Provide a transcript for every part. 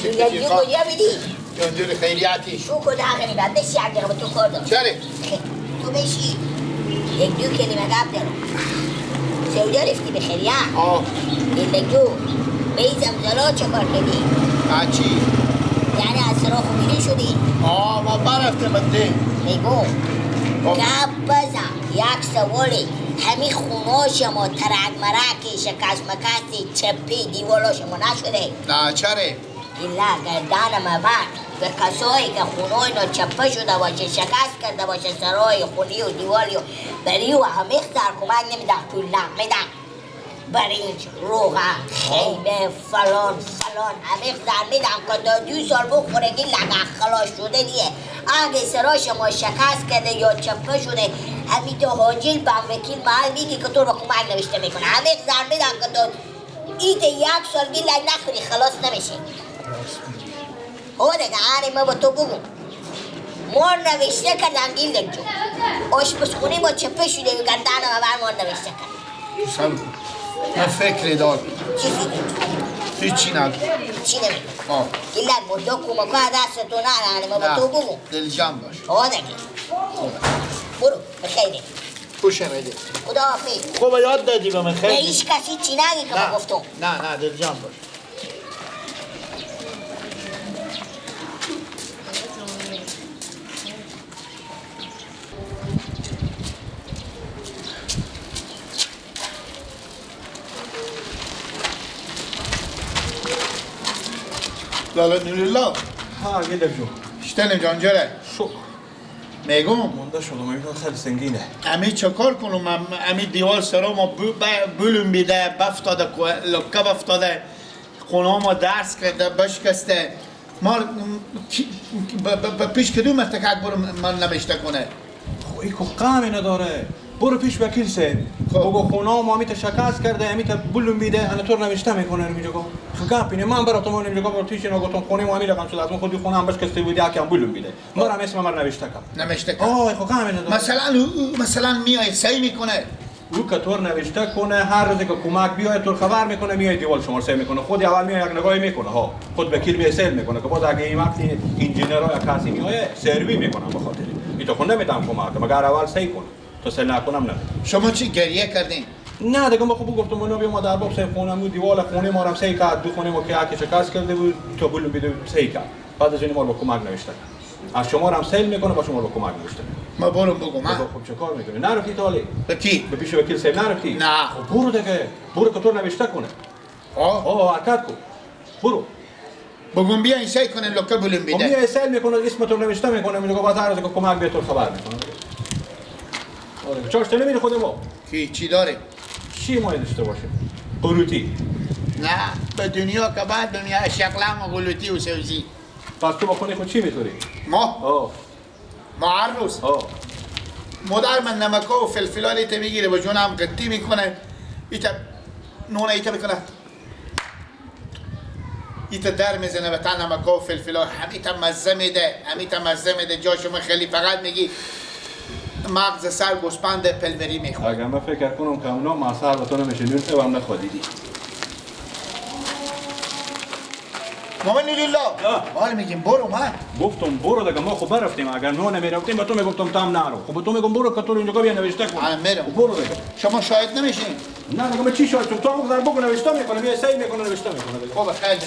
گیلک جو کجا بیدی؟ جون خیریتی شو کجا غریب بشی یک دقیقه با تو کار دارم. چرا؟ تو بشی یک دو کلمه گپ دارم. سودا رفتی به خیریه؟ آه. گیلک جو به این زمزلا چه کار کردی؟ چی؟ یعنی از سرا خوبیده شدی؟ آه ما برفتم بده. میگم گپ بزن یک سوالی. همین خونه شما ترک مرکی شکست مکستی چپی دیوالا شما نشده؟ نه چرا؟ گیله گردن مبر به کسایی که خونه اینا چپه شده باشه شکست کرده باشه سرای خونی و دیوالی و بری و همه سر کمک نمیدن پول نمیدن برنج روغن خیمه فلان فلان همه سر میدن که تا 2 سال بخوره گیله خلاص شده دیگه. اگه سرای شما شکست کرده یا چپه شده همین تو حاجیل بم وکیل محل میگی که تو رو کمک نوشته میکنه همه زر میدن که تو ایت 1 سال گیلک نخوری خلاص نمیشه. او دیگه آره ما با تو بگم ما نوشته کردن گیلک جو آشپزخونه ما چپه شده و گردن ما بر ما نوشته کردن. من فکری دارم. چی فکری؟ هیچی ندارم. چی نمیدونم؟ گیلک مردا کمک ها دست تو نه ما با تو بگم. دلجان باش. او دیگه برو بخیره. خوش آمدی. خدا حافظ. خوب یاد دادی به من خیلی. به هیچ کسی چی نگی که ما گفتم. نه نه دلجان باش. لالا نورالله. ها گیلک جو. شتنم جان جره. شو. میگم مونده شدم اینا خیلی سنگینه. امی چکار کنم؟ امی دیوار سرا ما بلوم بیده بفتاده لکه بفتاده خونه ما درس کرده بشکسته ما پیش کدوم ارتکاک برو من نوشته کنه؟ خب ای که غمی نداره. برو پیش وکیل سه بگو خونه ما امی شکست کرده امی تا بلوم بیده انا تو نوشته میکنه اینجا گفت خب گپ اینه من براتون اینجا گفت پیش اینا گفتم خونه ما امی رقم شد از من خودی خونه هم بشکسته بود یکی هم بلوم بیده ما هم اسم من نوشته کرد نوشته کرد. آه خب غمی نداره. مثلا میای سعی میکنه او که طور نوشته کنه هر روزی که کمک بیای تو خبر میکنه میای دیوال شما سعی میکنه خود اول میای یک نگاهی میکنه ها خود وکیل می سیل میکنه که باز اگه این وقتی انجینیرها یا کسی میای سروی میکنه به خاطر این تو خود نمیدم کمک مگر اول سعی کنه تو سل نکنم نه. شما چی گریه کردین؟ نه دیگه ما خوب گفتم من بیا ما در باب سه خونم بود دیوال خونه ما رو سعی کرد دو خونه ما که یکی شکست کرده بود تو بلو بیده سعی کرد بعد از این ما رو با کمک نوشته کرد. از شما رو هم سیل میکنه با شما رو کمک نوشته. ما برم بگم ها. خب چه کار میکنی؟ نرفتی تا حالی؟ به کی؟ به پیش وکیل صاحب نرفتی؟ نه. خب برو دیگه برو که تو نوشته کنه. آه حرکت کن برو. بگم بیا این سعی کنه لکه بلوم بیده. خب بیا سیل میکنه اسم تو نوشته میکنه میگه بعد هر روز که کمک به تو خبر میکنه. آره چارش نمیری خود ما. کی چی داره؟ چی ما داشته باشیم؟ قروتی. نه به دنیا که بعد دنیا شکلم و قلوتی و سوزی. پس تو با خونه خود چی میخوری؟ ما؟ آه. ما هر روز. آه. مادر من نمکا و فلفلال ایتا میگیره با جونم قطی میکنه ایتا نونه ایتا میکنه ایتا در میزنه به تن نمکا و فلفلال هم ایتا مزه میده هم ایتا مزه میده جا شما خیلی فقط میگی مغز سر گوسپند پلوری میخواد. اگر من فکر کنم که اونا مسخره به تو نمیشه نون اوام نخوادیدی. مامان نورالله حالا میگیم برو من گفتم برو دیگه ما خب برفتیم اگر ما نمیرفتیم به تو میگفتم تام نرو خب به تو میگم برو که تو اینجا بیا نوشته کن. الان میرم. برو دیگه. شما شاهد نمیشین؟ نه دیگه من چی شاهد شم؟ تو هم در بگو نوشته میکنه بیا سعی میکنه نوشته میکنه دیگه. خب خیلی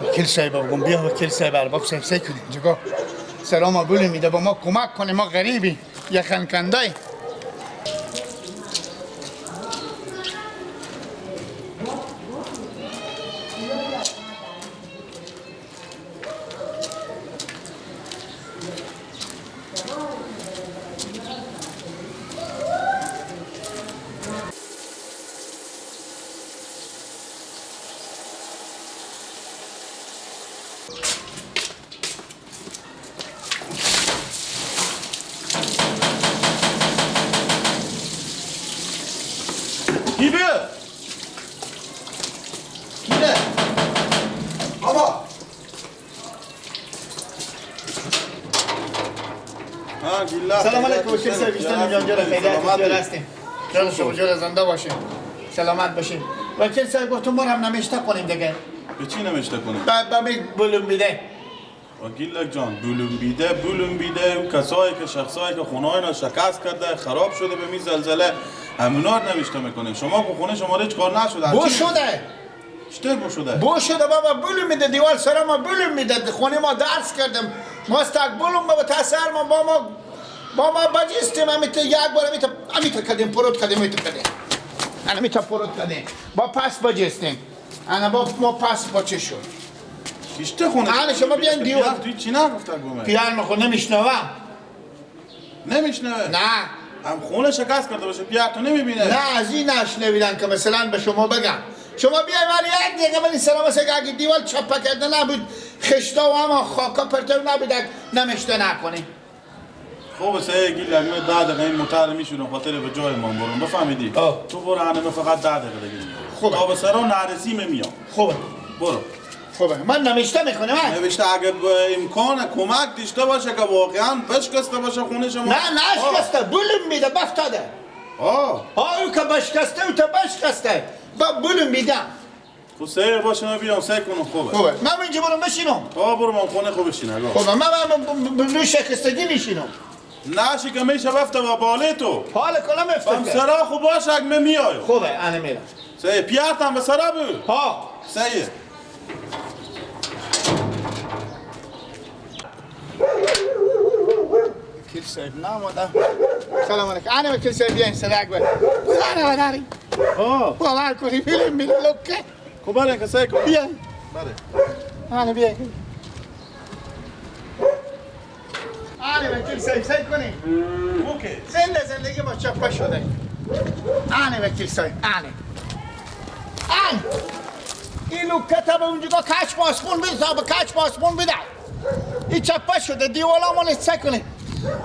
وکیل صاحب بگم بیا وکیل صاحب ارباب صاحب سعی کنیم جگا سلام بولی میده با ما کمک کنه ما غریبی یخن کندای. کی بیه؟ کیه؟ بابا سلام علیکم وکیل صاحب، بیشتر جان جان خیلی هستیم. جان شما جور زنده باشین، سلامت باشین. وکیل صاحب گفتم ما هم نمیشته کنیم دیگه. به چی نمیشته کنیم؟ به بلوم بیده. وکیل جان بلوم بیده بلوم بیده اون کسایی که شخصایی که خونه های شکست کرده خراب شده به می زلزله همونا رو نوشته میکنیم. شما که خونه شما هیچ کار نشده. بو شده. چطور بو شده؟ بو شده بابا، بلوم میده دیوار سر ما بلوم میده. خونه ما درس کردم ما استک بلوم بابا تاثر ما با ما بجستیم. همیت یک بار همیت کردیم پروت کردیم همیت کردیم همیت پروت کردیم با پس بجستیم. انا با ما پس با چه شد؟ چیشته خونه؟ انا شما بیان دیوار توی چی نگفت گومه؟ پیان ما خود نمیشنوم. نمیشنوه؟ نه. هم خونه شکست کرده باشه پیار تو نمیبینه؟ نه از این نشنویدن که مثلا به شما بگم. شما بیای ولی یک دقیقه ولی سلام سگ اگه دیوار چپه کرده نبود خشتا و هم خاکا پرته نبود نمیشته نکنی. خب سه گیل لگمه 10 دقیقه این موتر میشونم خاطر به جای من برم بفهمیدی؟ تو برو انمه فقط 10 دقیقه دیگه. خوبه. تا به سرا نرسیم میام. خوبه. برو. خوبه. من نمیشته میکنم. نوشته اگه امکان کمک داشته باشه که واقعا بشکسته باشه خونه شما. نه نشکسته بلوم میده بفتاده. آه. آه او که بشکسته او تا بشکسته. با بلوم میدم. خب سه باشه من بیام سه کنم. خوبه. خوبه. من اینجا برم بشینم. آه برو من خونه خوب بشین آقا. خوبه من روی شکستگی میشینم. نشه که میشه بفته با باله تو. حال کنم افتاده. هم سرا خوب باشه اگه من میایم. خوبه انا میرم. سه پیارتم به سرا بود. ها. سه. وکیل صاحب نامده. سلام علیکم. انا وکیل صاحب بیاین صدق بر. انا داری. آه. باور کنی فیلم میره لکه. خب بله که سعی کن. بیاین. بله. انا بیاین. آنه وکیل صاحب سعی کنی. اوکی. زنده زندگی ما چپه شده. آنه وکیل صاحب آنه. آن. این لکه تا به اونجا کاش پاسمون بده تا به کاش پاسمون بده. این چپه شده دیوالامون سعی کنی.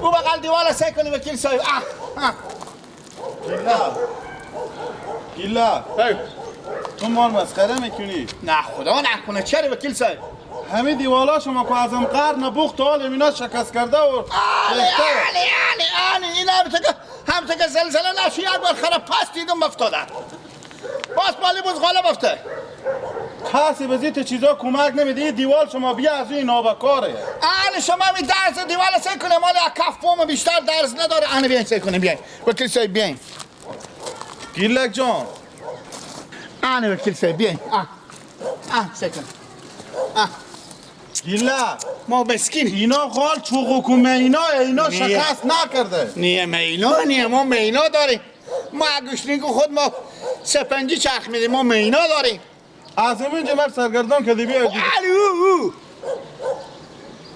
او بغل دیوال سعی کنی وکیل صاحب. آه آه. گیلا. گیلا. تو مال مسخره میکنی؟ نه خدا نکنه. چرا وکیل صاحب؟ همه دیوالا شما که ازم قرن بخت حال اینا شکست کرده و آله آله آله آله این هم تا که زلزله نشو یک بار خراب پس دیدم افتاده. باز مالی بود غالب افته. کسی به زیت چیزا کمک نمیده. این دیوال شما بیا از این نابکاره. آله شما می درز دیوال سعی کنه مال کف پوم بیشتر درز نداره. آله بیاین سعی کنه بیاین وکیل صاحب بیاین. گیلک جان. آله وکیل صاحب بیاین. آه آه سعی کنه. آه گیلا ما مسکین اینا خال چوغ و اینا شکست نکرده. نیه مینا نیه ما مینا داریم. ما گوشنیگ خود ما سپنجی چرخ میدیم. ما مینا داریم. از اینجا من سرگردان که بیا. الو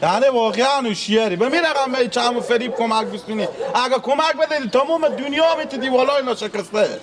یعنی واقعا هوشیاری به می رقم به چم فریب کمک بستونی. اگه کمک بده تمام دنیا میت دیوالای ناشکسته.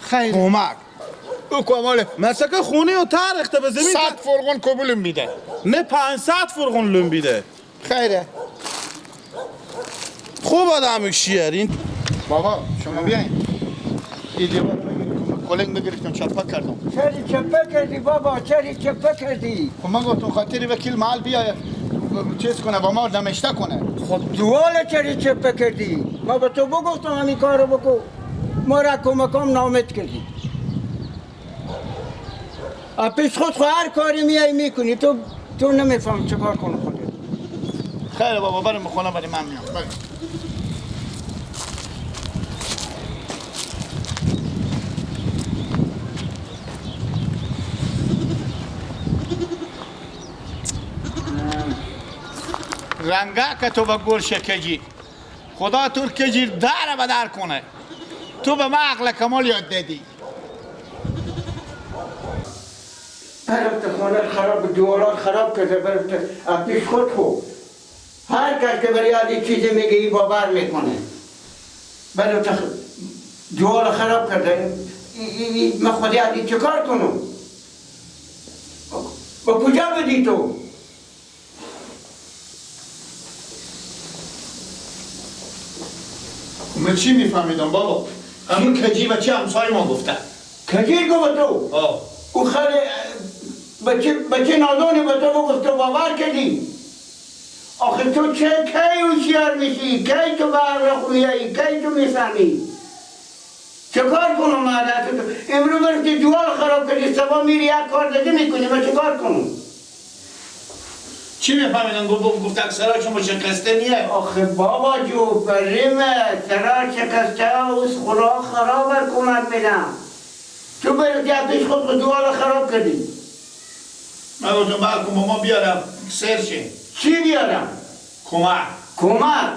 خیر کمک او کمال مثلا که خونه و ترخته به زمین 100 فرغون قبولم میده. نه 500 فرغون لوم بیده. خیره خوب آدم هوشیاری. بابا شما بیاین. این دیوار کلنگ بگرفتم چپه کردم. چرا چپه کردی بابا؟ چرا چپه کردی؟ خب من گفتم خاطر وکیل محل بیای چیز کنه با ما نمشته کنه. خب دیوال چرا چپه کردی؟ ما به تو بگفتم همین کارو بکن. ما را کمکم نامت کردی. پیش خود هر کاری میای میکنی. تو نمیفهم چه کار کنی خودت. خیر بابا برم بخونه بریم من میام. بریم. رنگه که تو به گل شکجی خدا تو کجی در به در کنه. تو به ما عقل کمال یاد دادی. برم خانه خراب دیواران خراب کرده. برم پیش خود خو هر کس که برای یادی چیزی میگه ای باور میکنه. برم دیوار خراب کرده. من خود یادی چه کار کنم؟ با کجا بودی تو؟ من چی میفهمیدم بابا؟ همون کجی بچه همسای ما گفته. کجی گفت تو؟ او خیلی بچه نادونی به تو بگفت تو باور کردی؟ آخه تو چه کی هوشیار میشی؟ کی تو به عقل میایی؟ کی تو میفهمی؟ چه کار کنم من؟ امروز برفتی دیوار خراب کردی، صبح میری یک کار دیگه میکنی، من چه کار کنم؟ چی میفهمیدن؟ گفت اکثرا شما شکسته نیه. آخه بابا جو بریمه سرا شکسته و خدا خراب کمک میدم. تو برفتی پیش خود دیوار خراب کردی. من گفتم بلکن با ما بیارم سر شه. چی بیارم؟ کمک. کمک؟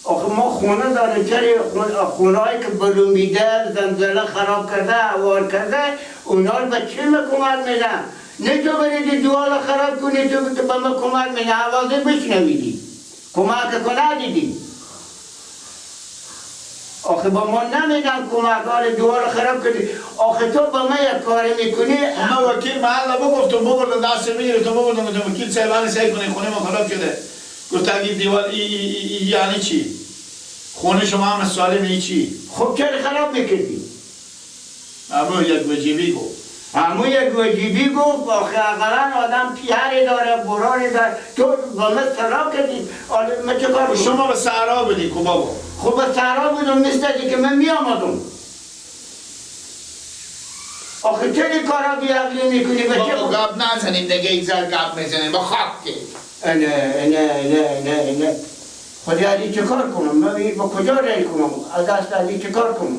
آخه ما خونه داریم، چرا خونه هایی که بلومیده زلزله خراب کرده هوار کرده اونا رو به چی کمک میدن؟ نه تو برید دیوار خراب کنی تو به ما کمک میدن. آوازه بشنویدی کمک کنه دیدی. آخه با ما نمیدن کمک، آره دیوار خراب کردی. آخه تو با ما یک کاری میکنی. من وکیل محل بگفتم ببردم دست میگیره تو ببردم گفتم وکیل صاحب سعی کنه خونه ما خراب شده. گفت اگه دیوار ای یعنی چی؟ خونه شما هم سالم ای چی؟ خب چرا خراب میکردی؟ امو یک وجیبی گفت. امو یک وجیبی گفت. آخه اقلا آدم پیری داره برانی داره. تو با من سرا کردی. آره من چه کار کنم؟ شما به سهرا بودی کو بابا؟ خب به سهرا بودم مثل که من می آمدم. آخه چرا کارا بیعقلی میکنی؟ بابا گپ نزنیم دیگه، یک ذره گپ میزنیم با خاک که. نه نه نه نه نه خودی علی چه کار کنم؟ من با کجا رای کنم؟ از دست علی چه کار کنم؟